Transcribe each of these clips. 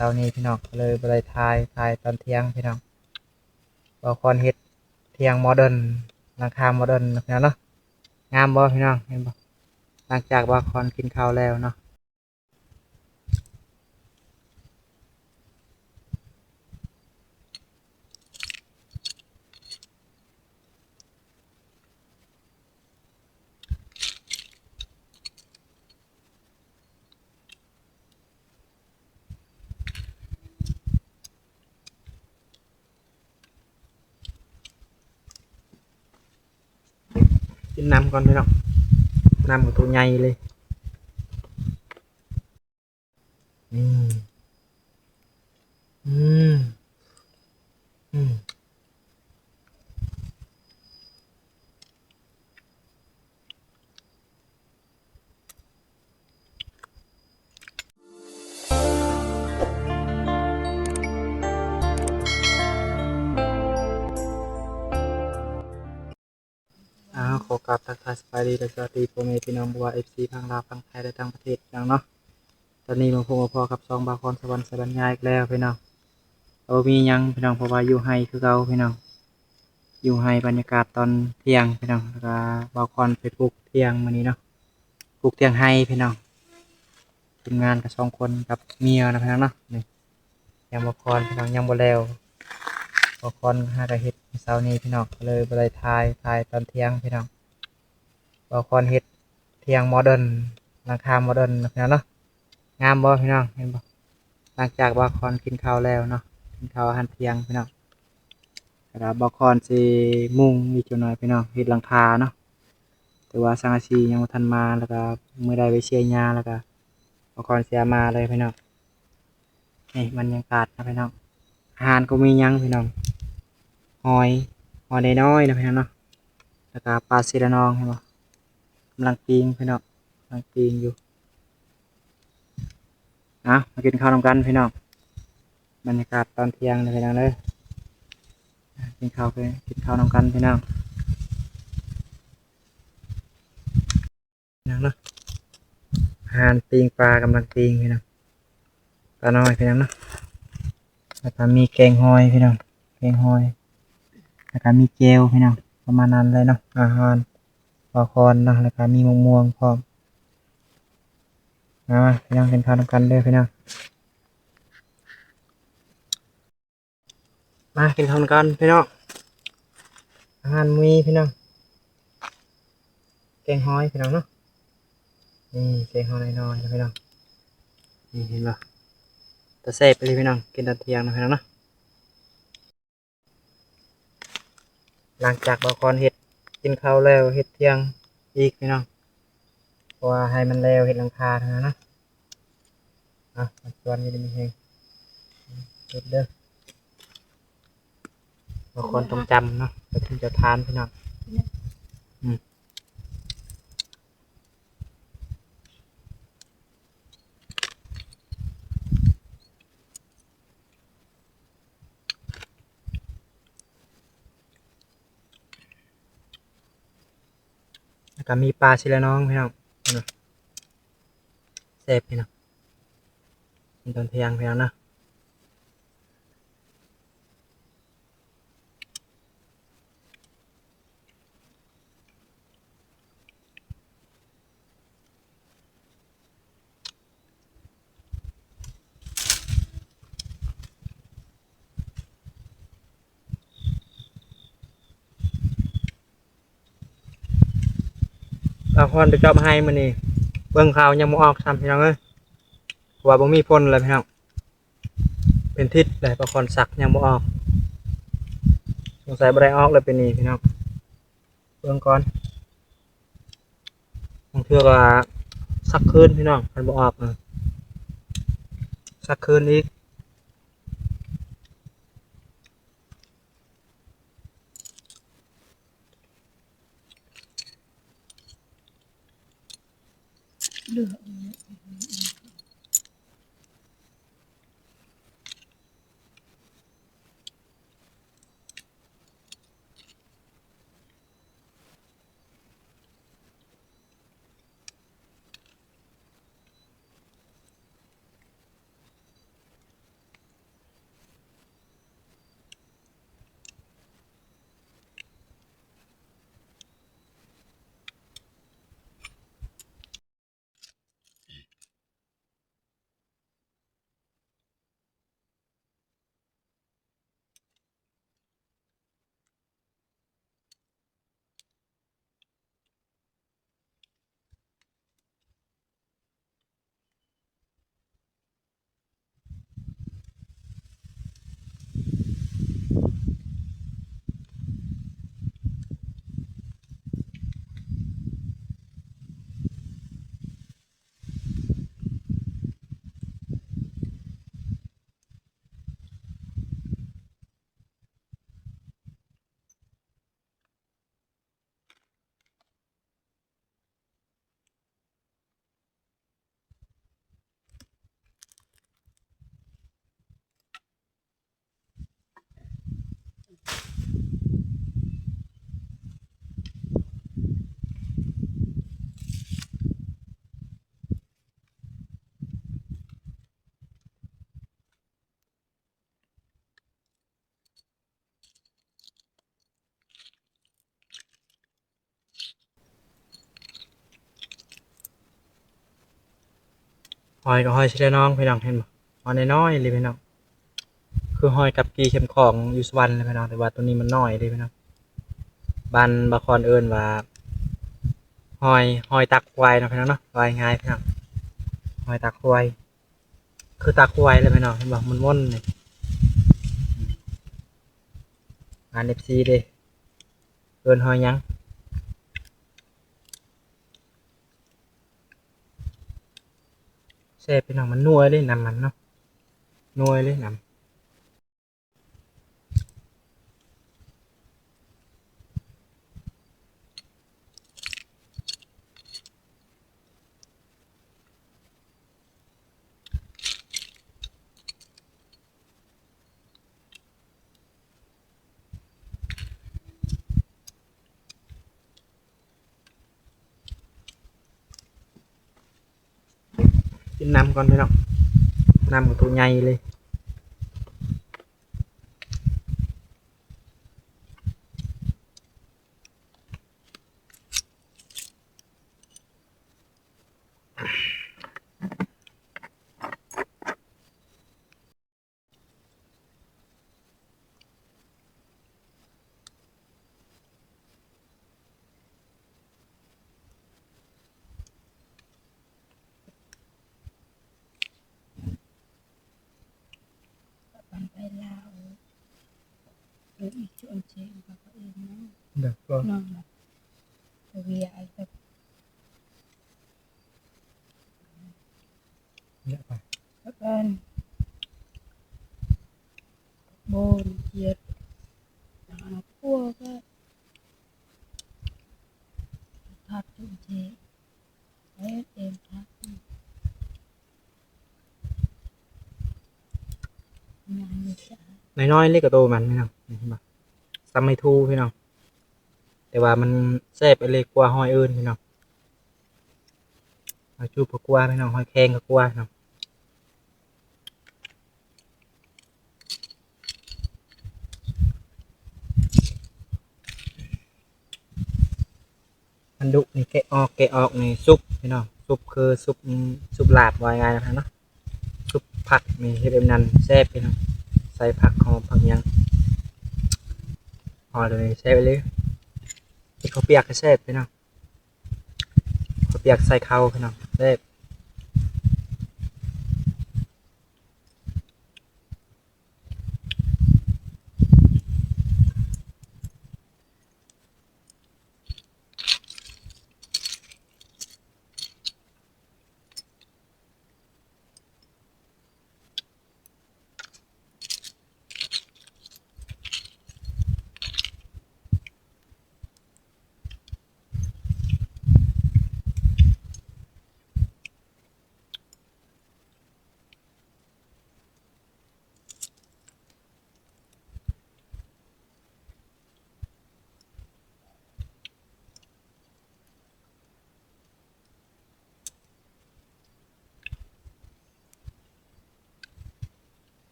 ເຊົ້ານີ້ພີ່ນ້ອງ ກໍເລີຍບໍ່ໄດ້ຖ່າຍ ຖ່າຍຕອນທ່ຽງພີ່ນ້ອງ. ບ່າວຄອນເຮັດທ່ຽງໂມເດີນ ຫຼັງຄາໂມເດີນເນາະພີ່ນ້ອງເນາະ. ງາມບໍ່ພີ່ນ້ອງ ເຫັນບໍ່? ຫຼັງຈາກບ່າວຄອນກິນເຂົ້າແລ້ວເນາະ. ກິນນ້ຳກ່ອນພີ່ນ້ອງ ນ້ຳກໍໂຕໃຫຍ່ເລີຍ. ອືມ ອືມ ອືມ. ອ້າວ ຂໍກາບທັກທາຍສະບາຍດີ ແລະ ສະຫວັດດີພໍ່ແມ່ພີ່ນ້ອງ ບໍ່ວ່າເອັຟຊີທາງລາວ ຝັ່ງໄທ ແລະ ຕ່າງປະເທດພີ່ນ້ອງເນາະ. ຕອນນີ້ມາພົບມາພໍ້ກັບຊ່ອງບ່າວຄອນສະຫວັນ ສະບັນຍາອີກແລ້ວພີ່ນ້ອງ. ບໍ່ມີຫຍັງພີ່ນ້ອງ ເພາະວ່າຢູ່ໄຮ່ຄືເກົ່າພີ່ນ້ອງ ຢູ່ໄຮ່ບັນຍາກາດຕອນທ່ຽງພີ່ນ້ອງ. ແລ້ວກະບ່າວຄອນໄປປູກທ່ຽງມື້ນີ້ເນາະ ປູກທ່ຽງໄຮ່ພີ່ນ້ອງ. ທີມງານກໍສອງຄົນກັບເມຍນະພີ່ນ້ອງເນາະ. ນີ້ ຍັງບໍ່ຄອນພີ່ນ້ອງ ຍັງບໍ່ແລ້ວ. ບໍ່ຄອນຫາກະເຮັດເຊົ້ານີ້ພີ່ນ້ອງ ກໍເລີຍບໍ່ໄດ້ຖ່າຍ ຖ່າຍຕອນທ່ຽງພີ່ນ້ອງ. ບໍ່ຄອນເຮັດທ່ຽງໂມເດີນ ຫຼັງຄາໂມເດີນພີ່ນ້ອງເນາະ. ງາມບໍ່ພີ່ນ້ອງ ເຫັນບໍ່? ຫຼັງຈາກບໍ່ຄອນກິນເຂົ້າແລ້ວເນາະ ກິນເຂົ້າອາຫານທ່ຽງພີ່ນ້ອງ. ແລ້ວກໍບໍ່ຄອນຊິມຸງອີກຈັກໜ້ອຍພີ່ນ້ອງ ເຮັດຫຼັງຄາເນາະ. ແຕ່ວ່າສັງກະສີຍັງບໍ່ທັນມາ ແລ້ວກໍມື້ໃດໄປເສຍຫຍ້າ ແລ້ວກໍບໍ່ຄອນຊິເອົາມາເລີຍພີ່ນ້ອງ. ນີ້ບັນຍາກາດນະພີ່ນ້ອງ ອາຫານກໍມີຫຍັງພີ່ນ້ອງ ຫອຍ ຫອຍນ້ອຍໆນະພີ່ນ້ອງເນາະ. ແລ້ວກໍປາຊີລະນອງ ເຫັນບໍ່? ກຳລັງປີ້ງພີ່ນ້ອງ ກຳລັງປີ້ງຢູ່. ເອົາ ມາກິນເຂົ້ານຳກັນພີ່ນ້ອງ ບັນຍາກາດຕອນທ່ຽງເດີພີ່ນ້ອງເດີ. ກິນເຂົ້າ ກິນເຂົ້ານຳກັນພີ່ນ້ອງ. ພີ່ນ້ອງເນາະ ອາຫານປີ້ງປາກຳລັງປີ້ງພີ່ນ້ອງ ປານ້ອຍພີ່ນ້ອງເນາະ. ແລ້ວກໍມີແກງຫອຍພີ່ນ້ອງ ແກງຫອຍ ແລ້ວກໍມີແຈ່ວພີ່ນ້ອງ. ປະມານນັ້ນເລີຍເນາະ ອາຫານບ່າວຄອນເນາະ. ແລ້ວກໍມີໝາກມ່ວງພ້ອມ. ມາ ມາພີ່ນ້ອງ ກິນເຂົ້ານຳກັນເດີພີ່ນ້ອງ. ມາກິນເຂົ້ານຳກັນພີ່ນ້ອງ ອາຫານມີພີ່ນ້ອງ ແກງຫອຍພີ່ນ້ອງເນາະ. ນີ້ແກງຫອຍນ້ອຍໆນະພີ່ນ້ອງ ນີ້ເຫັນບໍ່? ຕາແຊບອີ່ຫຼີພີ່ນ້ອງ ກິນຕອນທ່ຽງນະພີ່ນ້ອງເນາະ. ຫຼັງຈາກບ່າວຄອນເຮັດ ກິນເຂົ້າແລ້ວ ເຮັດທ່ຽງອີກພີ່ນ້ອງ ເພາະວ່າໃຫ້ມັນແລ້ວ ເຮັດຫຼັງຄາເທົ່ານັ້ນນະ. ເອົາ ມັນຊວນຢູ່ດີມີແຮງ ເຮັດເດີ. ບາງຄົນຕ້ອງຈຳເນາະ ເຈົ້າຖິ່ນເຈົ້າຖານພີ່ນ້ອງ. ອືມ ແລ້ວກໍມີປາຊີລະນອງພີ່ນ້ອງ ເຫັນບໍ່? ແຊບພີ່ນ້ອງ ກິນຕອນທ່ຽງພີ່ນ້ອງເນາະ. ຕາຄອນໄປເຈາະໄຮ່ມື້ນີ້ ເບິ່ງເຂົ້າຍັງບໍ່ອອກຊ້ຳພີ່ນ້ອງເອີຍ ເພາະວ່າບໍ່ມີຝົນແລ້ວພີ່ນ້ອງ. ເປັນທິດແລ້ວ ປາຄອນສັກຍັງບໍ່ອອກ ສົງໄສບໍ່ໄດ້ອອກແລ້ວປີນີ້ພີ່ນ້ອງ. ເບິ່ງກ່ອນ ບາງເທື່ອກໍສັກຄືນພີ່ນ້ອງ ຄັນບໍ່ອອກນະ ສັກຄືນອີກ. ເຫຼືອ ຫອຍກໍຫອຍເຊລະນອງພີ່ນ້ອງ ເຫັນບໍ່? ຫອຍນ້ອຍໆເລີຍພີ່ນ້ອງ ຄືຫອຍກັບກີ່ເຂັມຂອງຢູ່ສະຫວັນເລີຍພີ່ນ້ອງ ແຕ່ວ່າໂຕນີ້ມັນນ້ອຍເລີຍພີ່ນ້ອງ. ບ້ານບາຄອນເອີ້ນວ່າຫອຍ ຫອຍຕາຄວາຍເນາະພີ່ນ້ອງເນາະ ເວົ້າງ່າຍໆພີ່ນ້ອງ ຫອຍຕາຄວາຍ ຄືຕາຄວາຍເລີຍພີ່ນ້ອງ ເຫັນບໍ່? ມັນມ່ວນນີ້ ອ່ານ ເອັຟຊີ ເດ້ ເອີ້ນຫອຍຫຍັງ? ແຊບພີ່ນ້ອງ ມັນນົວເລີຍ ນ້ຳມັນເນາະ ນົວເລີຍນ້ຳ. ກິນນ້ຳກ່ອນພີ່ນ້ອງ ນ້ຳກໍໂຕໃຫຍ່ເລີຍ. ບັນໄປລາວ ເອີ ອີກຊວນເຊງກໍເອງເນາະ ແບບກໍ ນ້ອງແບບ ເວຍໄອແບບ ເຍາະໄປ ແລ້ວກໍໂບນຈຽດ ແລ້ວກໍ ນ້ອຍໆເລັກກະໂຕມັນພີ່ນ້ອງ ເຫັນບໍ່? ຊຳໄມ້ທູພີ່ນ້ອງ ແຕ່ວ່າມັນແຊບອີ່ຫຼີກວ່າຫອຍອື່ນພີ່ນ້ອງ ຫອຍຈູບກໍກວ່າພີ່ນ້ອງ ຫອຍແຄງກໍກວ່າພີ່ນ້ອງ. ອັນດຸນີ້ແກະອອກ ແກະອອກນີ້ຊຸບພີ່ນ້ອງ ຊຸບຄືຊຸບ ຊຸບລາບ ເວົ້າງ່າຍໆນະເນາະ ຊຸບຜັກນີ້ເຮັດແບບນັ້ນແຊບພີ່ນ້ອງ ໃສ່ຜັກຫອມຜັກຫຍັງ ຫອຍໂຕນີ້ແຊບອີ່ຫຼີ ກິນເຂົ້າປຽກກໍແຊບພີ່ນ້ອງ ເຂົ້າປຽກໃສ່ເຂົ້າພີ່ນ້ອງ ແຊບ.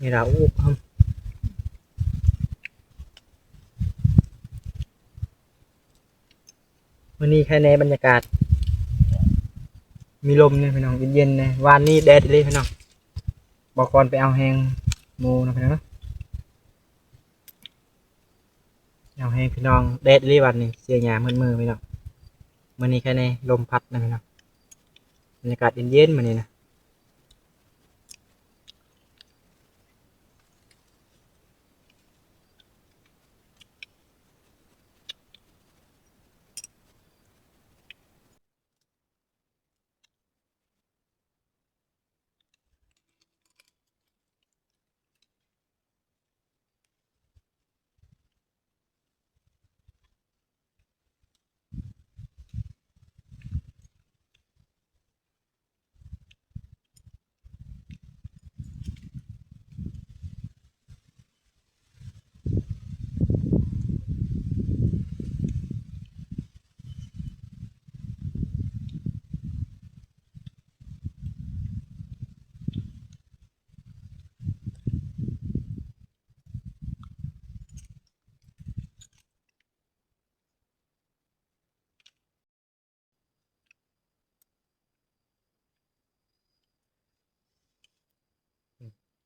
ນີ້ລະ ໂອ້ ມື້ນີ້ໄຄແນ່ ບັນຍາກາດມີລົມແດ່ພີ່ນ້ອງ ເຢັນໆແດ່ ວານນີ້ແດດອີ່ຫຼີພີ່ນ້ອງ ບໍ່ຄອນໄປເອົາແຮງໝູ່ເນາະພີ່ນ້ອງເນາະ ເອົາແຮງພີ່ນ້ອງ ແດດອີ່ຫຼີວັນນີ້ ເສຍຫຍ້າໝົດມື້ພີ່ນ້ອງ ມື້ນີ້ໄຄແນ່ ລົມພັດນະພີ່ນ້ອງ ບັນຍາກາດເຢັນໆມື້ນີ້ນະ.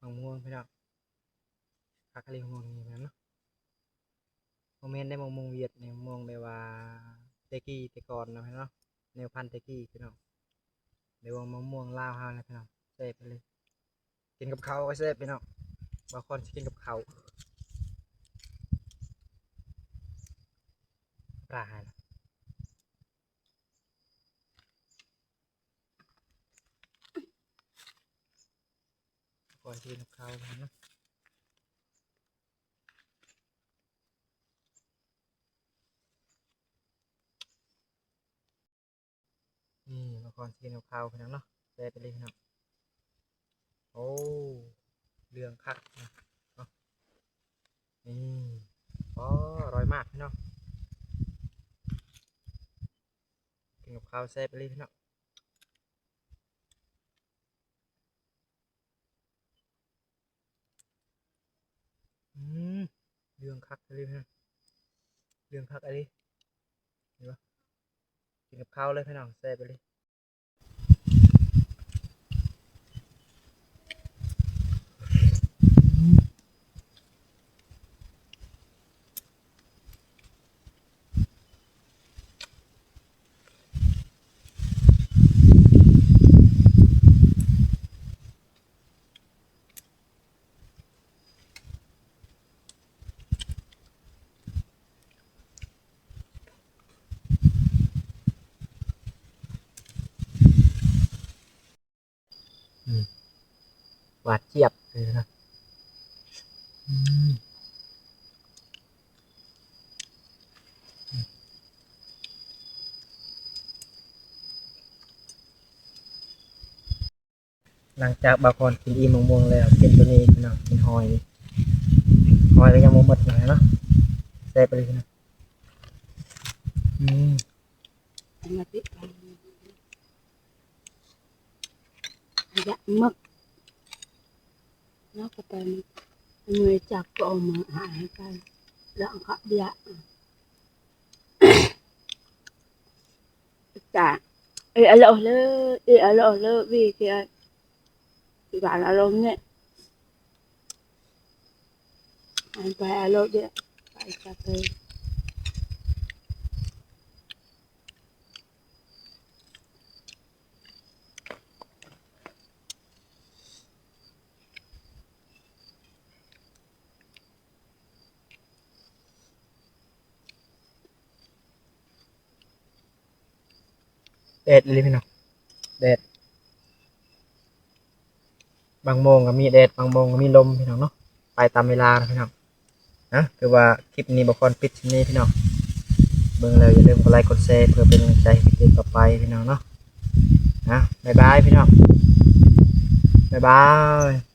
ໝາກມ່ວງພີ່ນ້ອງ ຄັກອີ່ຫຼີໝາກມ່ວງນີ້ພີ່ນ້ອງເນາະ. ບໍ່ແມ່ນໄດ້ໝາກມ່ວງຫວຽດນີ້ ໝາກມ່ວງແບບວ່າແຕ່ກີ້ແຕ່ກ່ອນນະພີ່ນ້ອງເນາະ ແນວພັນແຕ່ກີ້ພີ່ນ້ອງ ແບບວ່າໝາກມ່ວງລາວເຮົານະພີ່ນ້ອງ ແຊບອີ່ຫຼີ. ກິນກັບເຂົ້າກໍແຊບພີ່ນ້ອງ ບ່າວຄອນຊິກິນກັບເຂົ້າ ປາໃຫ້ລະ ກ່ອນຊິກິນກັບເຂົ້ານະ. ນີ້ ມາກ່ອນຊິກິນກັບເຂົ້າພີ່ນ້ອງເນາະ ແຊບອີ່ຫຼີພີ່ນ້ອງ. ໂອ້ ເຫຼືອງຄັກນະເນາະ ນີ້ ອໍ ອະລ່ອຍມາກພີ່ນ້ອງ ກິນກັບເຂົ້າແຊບອີ່ຫຼີພີ່ນ້ອງ. ອືມ ເຫຼືອງຄັກອີ່ຫຼີນະ ເຫຼືອງຄັກອີ່ຫຼີ ເຫັນບໍ່ ກິນກັບເຂົ້າເລີຍພີ່ນ້ອງ ແຊບອີ່ຫຼີ. ອືມ ຫວານຈຽບເລີຍນະ ອືມ. ຫຼັງຈາກບ່າວຄອນກິນອີ່ມໝາກມ່ວງແລ້ວ ກິນໂຕນີ້ພີ່ນ້ອງ ກິນຫອຍ ຫອຍກໍຍັງບໍ່ໝົດນະເນາະ ແຊບອີ່ຫຼີນະ ອືມ. ຢາກໝຶກ ແລ້ວກໍໄປເມື່ອຍຈັກກໍເອົາມາໃຫ້ໄປ ແລ້ວເອົາເຂົ້າເບຍ ຈາ ເອ ອາໂລເລີ ເອ ອາໂລເລີ ວີ ເຄ ອາ ການອາລົມນີ້ ໄປອາໂລເດ ໄປກະເຕີຍ. ແດດອີ່ຫຼີພີ່ນ້ອງ ແດດ ບາງໂມງກໍມີແດດ ບາງໂມງກໍມີລົມພີ່ນ້ອງເນາະ ໄປຕາມເວລານະພີ່ນ້ອງນະ. ຖືວ່າຄລິບນີ້ບ່າວຄອນປິດຊ່ຳນີ້ພີ່ນ້ອງ ເບິ່ງແລ້ວຢ່າລືມກົດໄລກົດແຊເພື່ອເປັນກຳລັງໃຈໃຫ້ຄລິບຕໍ່ໄປພີ່ນ້ອງເນາະ ນະ ບາຍບາຍພີ່ນ້ອງ ບາຍບາຍ.